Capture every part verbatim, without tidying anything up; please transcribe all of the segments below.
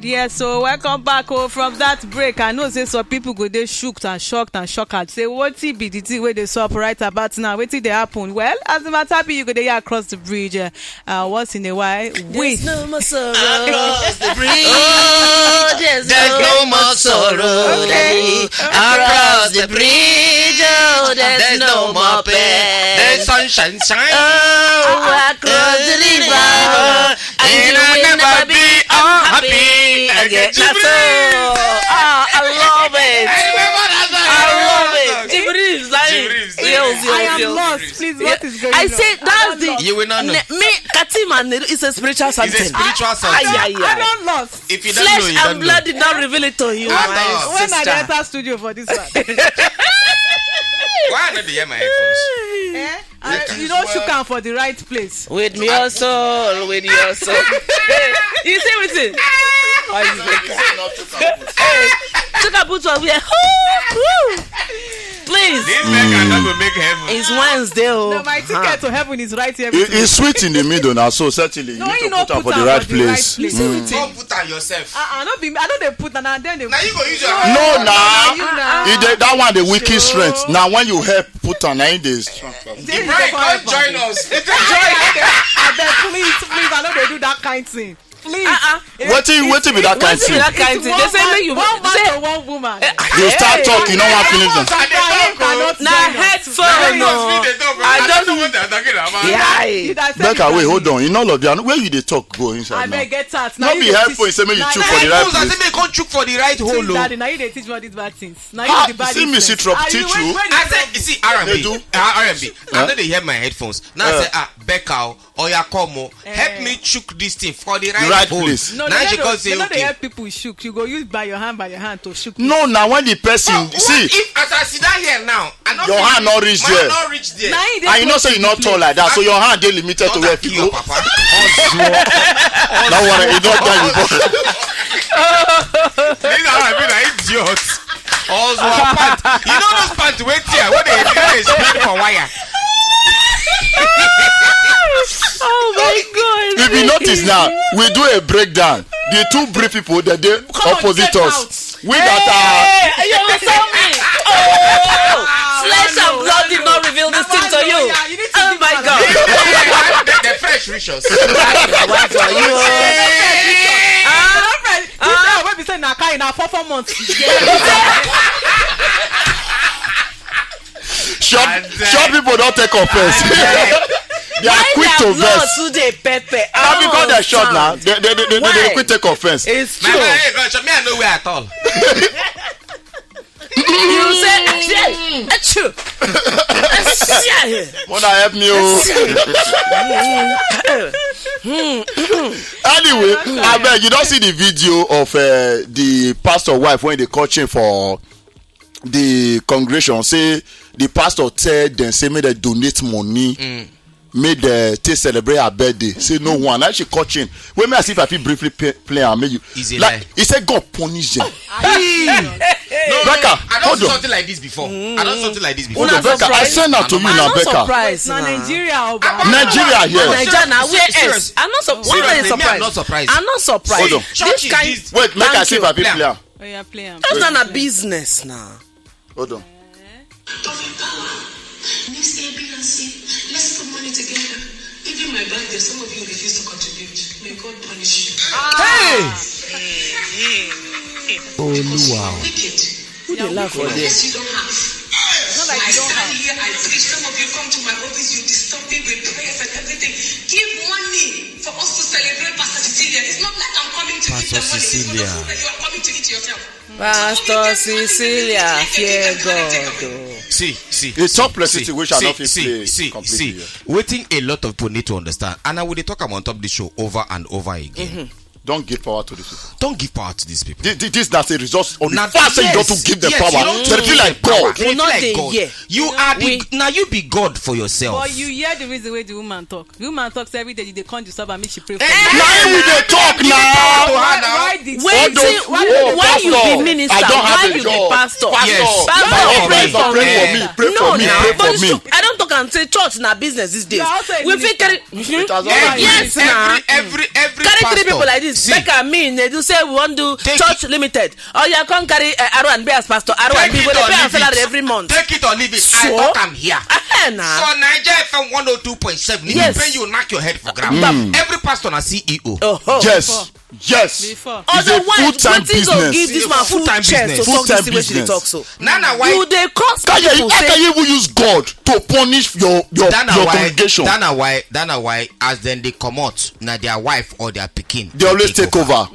Yes, so welcome back. Oh, from that break, I know say some people go dey shocked and shocked and shocked. Say, what be the thing where they sup right about now? What did they happen? Well, as the matter be, you go dey hear across the bridge. Uh, uh, once in a while, we There's no more sorrow. Across the bridge. Oh, there's There's no no more sorrow. Okay. Across the bridge, oh, there's There's no no more more pain. pain. The sun shine, shine. Oh, across the river. And you will never be unhappy again. That's all. Ah, I love it. I love it. Jibril Zain. Yes, yes, I am yes. lost. Please, what is going I on? say that's I'm the lost. You will not know. Ne- me, Katima Neru is a spiritual It's something. a spiritual something. Ay, ay, ay. I don't lost. If you don't Flesh know, you and don't blood know. did not reveal it to you, At my all. When I sister. enter studio for this one. Why not dey hear my headphones? Eh? Uh, you don't shook am for the right place. With me also, with me also. You see wetin? Why you dey cry? Chuka put on where? Please. This Mecca no go make heaven. It's Wednesday, oh. No, my ticket to heaven is right here. It, it's sweet in the middle now, so certainly you No, need you to no put am put for am the right for the right place. place. Mm. Come put am yourself. Uh, I no be, I no dey put am, na then they Now you go use your hand. No, na. You na. It dey, that one dey weaken strength. Now when you help put am, na im dey strong. Then you Ibrahim, go come forever. join us. Join. I beg, please, please, I no dey do that kind thing. Please. Uh-uh. Wetin, wetin be that kind Wetin be thing? that kind It's thing? They one say man, make you one man say to one woman. You start Hey. talk, you no wan finish them. One man cannot Na join us. headphone, Join us, no. we dey talk. I I don't don't know what they're talking about. Yeah. Did I say Becca, you wait, can hold on. In all of you, where you dey talk go inside I now? beg get out. No Now be you dey helpful, teach- say make you now chook you for the dey right Those are place. say make you come chook for the right hole, See, oh. Daddy, now you dey teach me all these bad things. Now you Ah, dey buy see this me see sense. Trump Are you teach when- you. when I you say, talk- you see, R and B. They do. Ah, R and B. I Huh? know they hear my headphones. Now I Uh. say, ah, Becca, oh, oya come, oh, help Eh. me chook this thing for the right, The right hole. place. No, Now they she no come dey, say, they no dey okay. help people shook. You go use by your hand, by your hand to shook. No, now when the person What see if as I sit down here now, I not Your fit hand reach- not reach my hand there. not reach there. Now you dey And you know close say to you the not tall place. like that, so your hand dey limited to Not where that kill your people. papa. Don't worry, you don't die before. This is how I be like idiot. Also, pant. You know those pants wey tear, wey dey, wey dey spread for wire. Oh my God. If you notice now, we do a breakdown. The two brief people that they Come on, opposite step us. out. We that are Hey, you will tell me. Oh, flesh and blood did not reveal this thing to you. Oh my God. The, the fresh rituals. Why for you? Huh? This one wey be say na carry na four, four months. Short, And, uh, short people don't take offense. They are Why quick their to blood vex. too dey pepper? Not because they're short now. They, they, they, they, they Why? quick take offense. It's My true. man, hey, bro, me, I know where at all. You say, "Achoo." Achoo. Mother help me, oh. Anyway, I beg you don't see the video of uh, the pastor wife when they catch him for the congregation. Say the pastor tell them say make they donate money. Make they take celebrate her birthday. Say no one. Now she catch him. When me as if I feel briefly play, play and make you. Is a Like lie. He said God punish them. No, Becca, I don't hold see on. something like this before. I don't see something like this before. Hold on, Una Becca. I surprise. send that to you I'm now, not Becca. surprised Now now. Nigeria, oh, Nigeria here. Nigeria now. Where Serious. else? I'm not surprised. Why am I Seriously, me, I'm surprised? not surprised. I'm not surprised. Hold on. This Church is kind. this. Wait, make I Thank see if you. I feel Play am. play. Oh, yeah, play am. That's Wait. not a business now. Hold on. Prophet Power, Miss A B and C, let's put money together. Even my birthday, some of you refuse to contribute. May God punish you. Hey! Because you are wicked. Who dey laugh for there? Yes, you don't have. It's not like I you don't stand have. here, I preach. Some of you come to my office, you disturb me with prayers and everything. Give money for us to celebrate Pastor Cecilia. It's not like I'm coming to give Pastor them money. It's for the Cecilia. food that you are coming to eat yourself. Pastor Cecilia, fear God. Oh. See, see, It's see, top plenty see, thing which I see, not fit see, play see, completely see. here. Wetin a lot of people need to understand, and I will dey talk am on top this show over and over again. Don't give power to the people. Don't give power to these people. This, this, this na a result of the Na fact say you yes, don't give them yes, power. you don't They give feel them like power. God. They We feel not like dey God. here. You are the We now you be God for yourself. But you hear the reason why the woman talk. The woman talks every day. You dey come disturb her, make she pray for you. Now we dey talk now. Why, why the Wetin Odo, why, oh, why you pastor, be minister? I don't have Why a you be job. pastor? Yes. Pastor, My pray husband pray for me. is praying. Pray for No, me. now, Pray for but me. I don't talk and say church na business these days. You are also a We fit minister. carry It has Every, always Yes, every, na. every, every Carry three pastor, people like this, See. Make I mean, they do say we wan do Take church limited. Oh, yeah, come carry uh, Aaron be as pastor. Aaron Take be it go dey or pay am leave salary it. Every month. Take it or leave it. I So? Talk am here. Eh, na. So Naija F M one oh two point seven, if Yes. You pay you knock your head for ground. Bam. Every pastor na C E O. Oh, oh. Yes. Yes. Before. It's a Otherwise, full-time wetin go business. Give this It's a man full full-time chest business. To talk Full-time this thing wey she dey business. Talk so. Na na why You dey cause Can you, people how say can you even use God to punish your your, That na your why, congregation? That na why, that na why, as dem dey comot, na their wife or their pikin They always take over.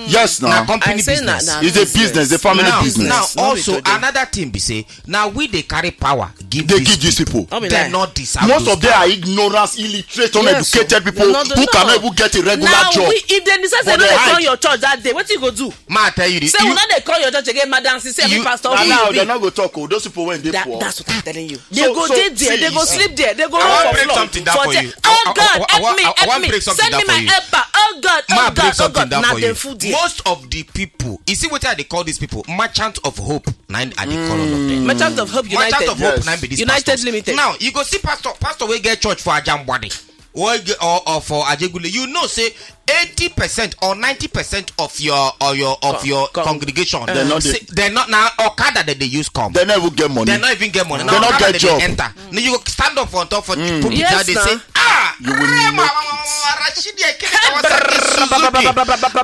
Yes, Na now. Company I say na, business. Na It's a business, a family Now, business. Now, No be also today. Another thing be say, now we dey carry power give They these give these people. No be They lie. Not deserve Most those of them power. Are ignorance, illiterate, Yes, uneducated so people they not who don't cannot know. Even get a regular Now, job. We, if they decide But they they don't hide. Come your church that day, what you go do? Ma, I tell you this. Say we You not dey call your church again, madam. Since every You pastor Now, we now, be. They're not going to talk. Oh, those people when they That, poor. That's what I'm telling you. They So, go so, dey there. They go see, sleep there. They go I run want for break floor. Something down For for te- you. Oh God, I, I, help I, me, I help want me. Break something Send down me for my you. Helper. Oh God, Ma, oh break God, oh something God. Down Now for they you. Food there. Most of the people, you see what I they call these people? Merchant of hope. Nine are the call of them. Merchant of Hope Merchant United. Of hope. Yes. Nine be these United pastors. Limited. Now you go see pastor, pastor will get church for Ajambwade. Or, or, or for Ajegule, you know, say eighty percent or ninety percent of your or your of Con- your con- congregation, They're not say, the- they're not now Okada that they use come. They never get money. They not even get money. They Now not Okada get they job. Enter. Now you go stand up for top for put Yes, it down. They sir. Say, ah, You will Rema, make Mama, it. Mama, Rashidi, Ekene, Kawasaki, Suzuki.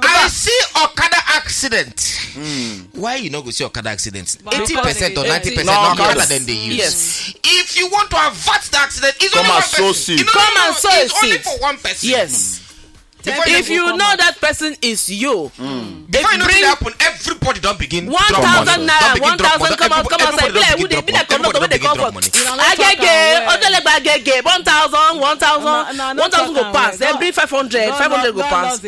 I see Okada accident. Why you no go see Okada accident? Eighty percent or ninety percent No, no Okada because- Then they use. Yes. If you want to avert the accident, it's Come only and one sow person. Seed. You know, Come no, and no, sow it's only seed. For one person. Yes. Before If you know that person is you, before you know what happen, everybody don't begin. One thousand naira, one thousand come out, come outside. Be like who they be like conductor when they come for. Agege, Odelegba Agege, one thousand, one thousand, one thousand go pass. Then bring five hundred, five hundred go pass.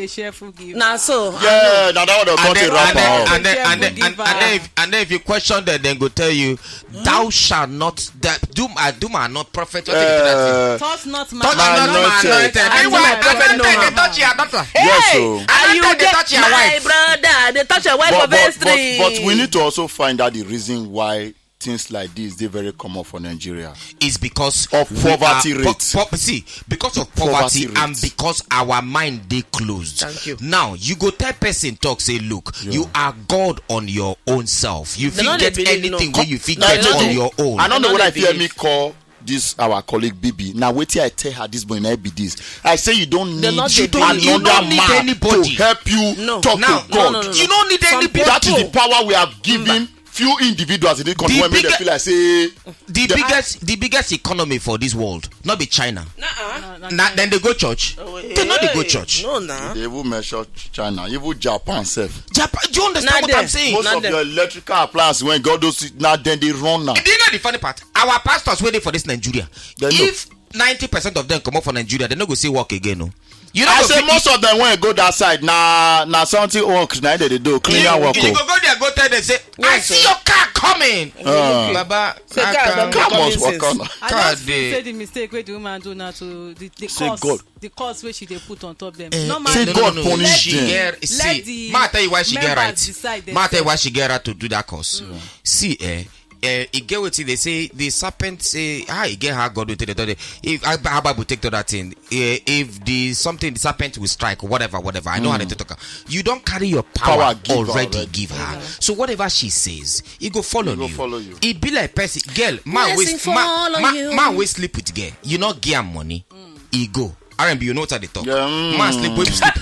Now so. Yeah, now that one come to wrap up. And then, and then, and then, if, and then if you question them, then go tell you, thou shalt not that do I do I not prophet. Uh, touch not my Touch not my anointed. Meanwhile, anointed they touch your daughter. Yes, so. Are you anointed they touch your my wife. Brother? They touch your wife but, for but, but, but we need to also find out the reason why things like this they very common for Nigeria. Is because of poverty rate. Po- see, because of poverty, poverty and because our mind they closed. Thank you. Now you go tell person talk say, look, yeah. You are God on your own self. You feel get anything no. Where you feel no, get no, on no. Your own. I don't know what I feel me call this our colleague Bibi. Now wait till I tell her this boy now be this. I say you don't need, you don't, you don't need anybody to help you no. Talk now, to God. No, no, no, no. You don't need anybody. That is the power we have given. Few individuals in the country the when big, they feel like say the biggest the biggest economy for this world not be China. Nuh-uh. Nah, then they go church. Oh, they not they go church. No, nah. They even mention China, even Japan self. Japan, do you understand nah, what I'm saying? Most nah, of them. Your electrical appliances when God does it, now then they run now. Do you know the funny part? Our pastors waiting for this Nigeria. They if ninety percent of them come up for Nigeria, they no go see work again. No. You know I say most of them when go that side. Nah, nah something work. Now they do cleaner work. You go go there, go tell them say, I see your car coming. Uh, Baba, say car come. Car must work on. I just say the mistake where the woman do now to the, the cost. God. The cost where she they put on top them. Eh, no man. Say God punish them. Let the ma tell you why she get right. Ma tell you why she get right to do that course. Mm. See, eh, uh, e get wetin they say the serpent say ah e get how God will take the if how Bible take to that thing uh, if the something the serpent will strike whatever whatever I know mm. How they talk you don't carry your power, power give already, already give her mm-hmm. So whatever she says it go follow it go you follow you it be like person girl man wey man wey sleep with girl you not give her money mm. E go R M B, you know what I talk. Yeah, mm. Man sleep, wake sleep.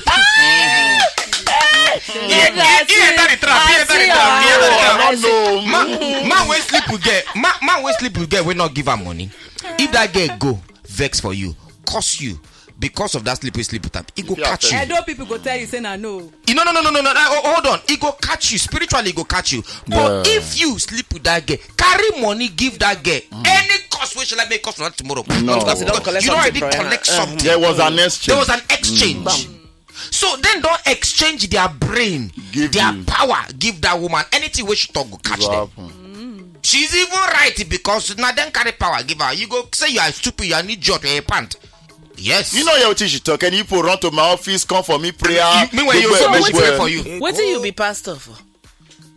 He enter the trap. He enter the trap. He enter the trap. Man, man, when sleep we get, man, man, when sleep we get, we not give her money. If that girl go vex for you, curse you because of that sleep we sleep with her, it go catch you. Edo people go tell you say na no. No, no, no, no, no, no. Oh, hold on. It go catch you spiritually. It go catch you. But yeah. If you sleep with that girl, carry money, give that girl mm. Any cause wey she like make cause for that tomorrow. No. Because you don't collect you don't already collect something. There was an exchange. There was an exchange. Mm. So then don't exchange their brain, give their you. Power, give that woman anything wey she talk go catch them. Mm. She's even right because now then carry power give her. You go say you are stupid, you are an idiot, you are a pant. Yes. You know what she talk and you put run to my office, come for me prayer. You, meanwhile, you so waiting for you. What do you be pastor for?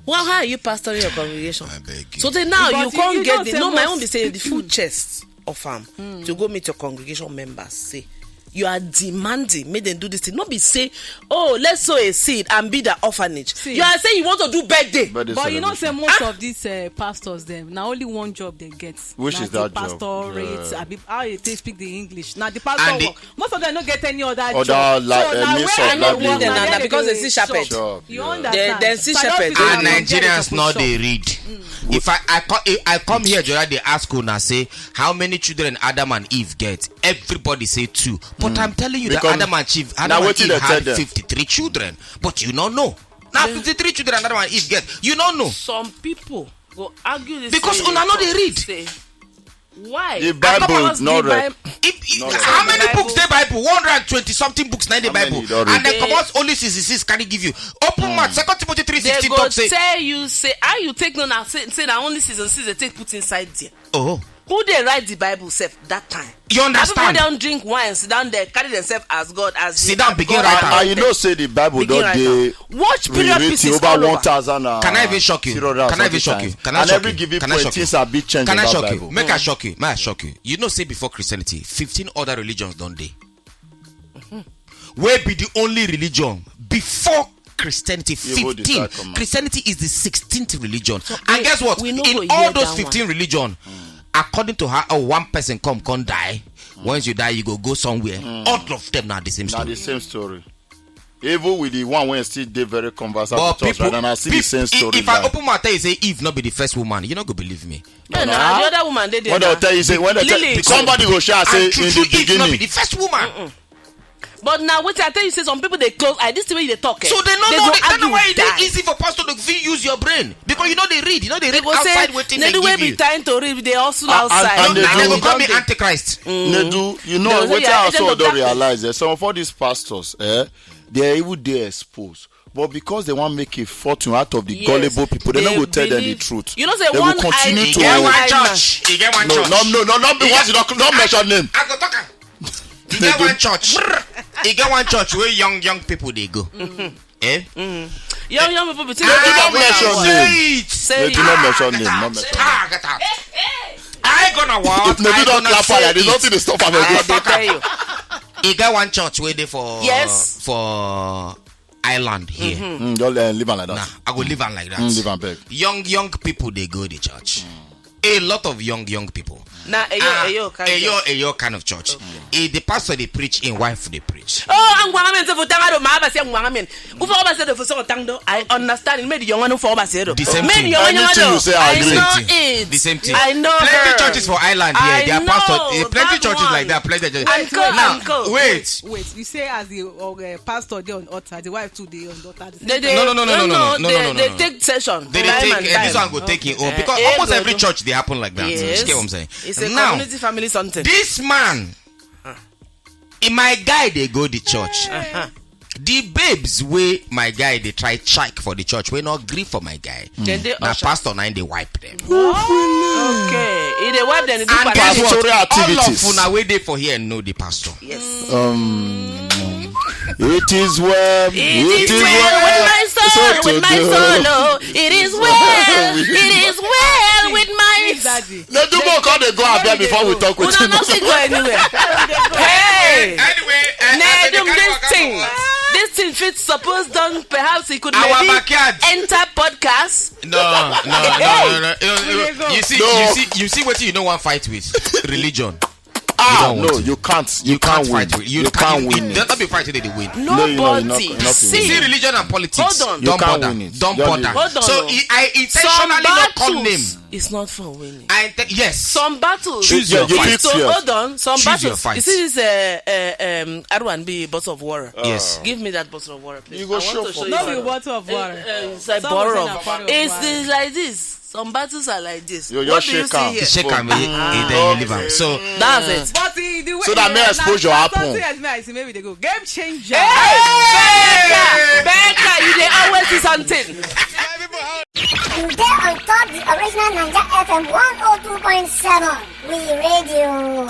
Well, how are you pastoring your congregation? I beg you. So then now but you can't you get the no, my own be say the full chest of am mm. To go meet your congregation members. Say, You are demanding make dem do this thing. No be say, oh, let's sow a seed and be the orphanage. You are saying you want to do birthday. But you know say most of these uh, pastors dem na only one job dem get. Which is that job? Pastorate, abi how you take speak the English? Na the pastor work. Most of them no get any other job. Other li- So uh, na means where of I no livelihood. Work, na Because they see shepherd. Sure. You Yeah. understand? Then see So I don't shepherd. feel And like I'm getting Nigerians no proportion. Dey read. If I I, co- I come here, Jordan, they ask una say how many children Adam and Eve get. Everybody say two. But I'm telling you that Because Adam and Eve, Adam now and wetin Eve they tell had them? fifty-three children. But you don't know. Now fifty-three children Adam and Eve get. You don't know. Some people go argue this Because thing una no dey read. Say, why? The Bible Apart from not the read. Bible, If, if, Not how read. many Bible. Books dey Bible? One hundred and twenty something books na dey How many Bible. you don And read? then come out only sixty-six carry give you. Open mouth. Second Timothy three They sixteen go talk say. Tell you say how you take no na say, say na only season six they take put inside there. Oh. Who dey write the Bible sef that time? You understand? People don drink wine, sit down there, carry themselves as God, as Sit down, as begin God. Write am. And you know say the Bible Begin don write dey am. Watch period rewritten pieces over all over. one thousand and Can I even shock you? three hundred and something Can I even shock you? times. Can I And shock every you? given Can I point shock things you? are big change Can I about shock Bible. you? Make I shock you. Make I shock you. You know say before Christianity, fifteen other religions don dey. Wey be the only religion before Christianity. You hold the fifteen. Third command. Christianity is the sixteenth religion. And we- guess what? we no In go all hear those that one. fifteen religion, according to how uh, one person come come die. Once you die, you go go somewhere. All of them na the same Na story. the same story. Even with the one wey still dey very conversant But with us, people, right? And I see the peop- same if- story. if I like- open my tell you say Eve no be the first woman, you no go believe me. No, no, Nah. the other woman dey there When they now. tell you say when they tell, Lily. somebody go shout say And true, in true, the Eve no be beginning. the first woman. But now wetin I tell you say some people dey close eye. This thing wey you dey talk. Eh, So they no they know go the, they argue know why e dey die. easy for pastor to fit use your brain because you know they read, you know they They read go outside say wetin they Nedu wey give be you. trying to read dey hustle Ah, and, outside. and No, they na do. dem go call me They don dey- antichrist. Nedu, you know They go say wetin you are I agent also of don darkness. realize that some of all these pastors, eh, they even dey exposed. But because they wan make a fortune out of the Yes, gullible people, they no they go tell them the believe- truth. You know say They will one continue eye- E to get one eye church. E get one No, church. no, no, no, no, be E once get- you don't, don't mention name. I go talk am. E get one church. E get one church where young young people they go. Eh? Young young people between They do not mention name. Say it. Say They it. do not mention name. Not mention. Ah, get out. I gonna walk. If they I do not gonna clap say fire, there's it. nothing to stop am I again. dey tell you. E get one church where they for Yes. for island here. Mm, just uh, leave am like that. Nah, I go leave am like that. Mm, leave am beg. Young young people they go the church. A lot of young young people. Na eyo Ah, eyo kind eyo of. eyo kind of church. Eh, the pastor they preach, in wife they preach. Oh, angwanga men se futanga do ma ba se angwanga men. Ufa ba se do fuso tangdo. I understand. Me the young one ufa ba se do. The same Men thing. young one Anything do. you say, I I agree. know Same thing. it. The same thing. I know Plenty her. churches for island here. I They are pastor. know Eh, plenty that churches one. like that. Plenty churches. Uncle, Now, uncle. wait. Wait, you say as the uh, pastor dey on altar, the wife too dey on altar. They, they, No, no, no, no, no, no, no, no, they, no, no, they no. take session. They, they Time take and eh, this time. one go take it own Eh, because eh, almost go every do. church they happen like that. Yes. You get what I'm saying? It's a Now, community family something. This man, in my guy, they go the church. Uh-huh. The babes way my guy they try check for the church, we not agree for my guy. Then they Now usher. pastor nine they wipe them. Okay. If they wipe them, they do And guess what? Pastoral All of activities. una wey dey for here know the pastor. Yes. Um, it is well. It It is is well well. with my soul, So with my today. soul. Oh, it is well. It is well with my Daddy. They do more call they go out there before we talk with Una him. no fit go anywhere. Hey, Anyway, uh, Nedum, this thing, this thing fit suppose done. Perhaps he could Our maybe backyard. enter podcast. No, no, no, no, no. You, you, you see, No. you see, you see what you know one fight with religion. Ah, You don't want no, to. you can't. You, You can't can't win. fight with. You, You can't can't win. It. Don't be fighting the win. No, you know, you're not, Nobody. you're not See, winning. See religion and politics. Hold on. You Don't can't bother. win it. Don't You're bother. Hold on, So no. I, I Some intentionally not call battles name. Is not for winning. I te- yes. Some battles. Choose Yeah, your you fight. pick So yours. hold on. Some Choose your battles. fight. You see this uh, uh, um, R one B bottle of water. Yes. Give me that bottle of water, please. You go I want show to for show you No be something. bottle of water. Uh, uh, it's like Some bottle of of them are bottle of It's water. this like this. Some battles are like this. You What just do you shake see am. here? Shake am, he, he then you leave am. So That's it. But the, the way So that may exposure happen. Something else, me, I see maybe they go game changer. Hey! Becca, Becca, you dey always see something. You dey on top the original Naija F M one oh two point seven. We radio.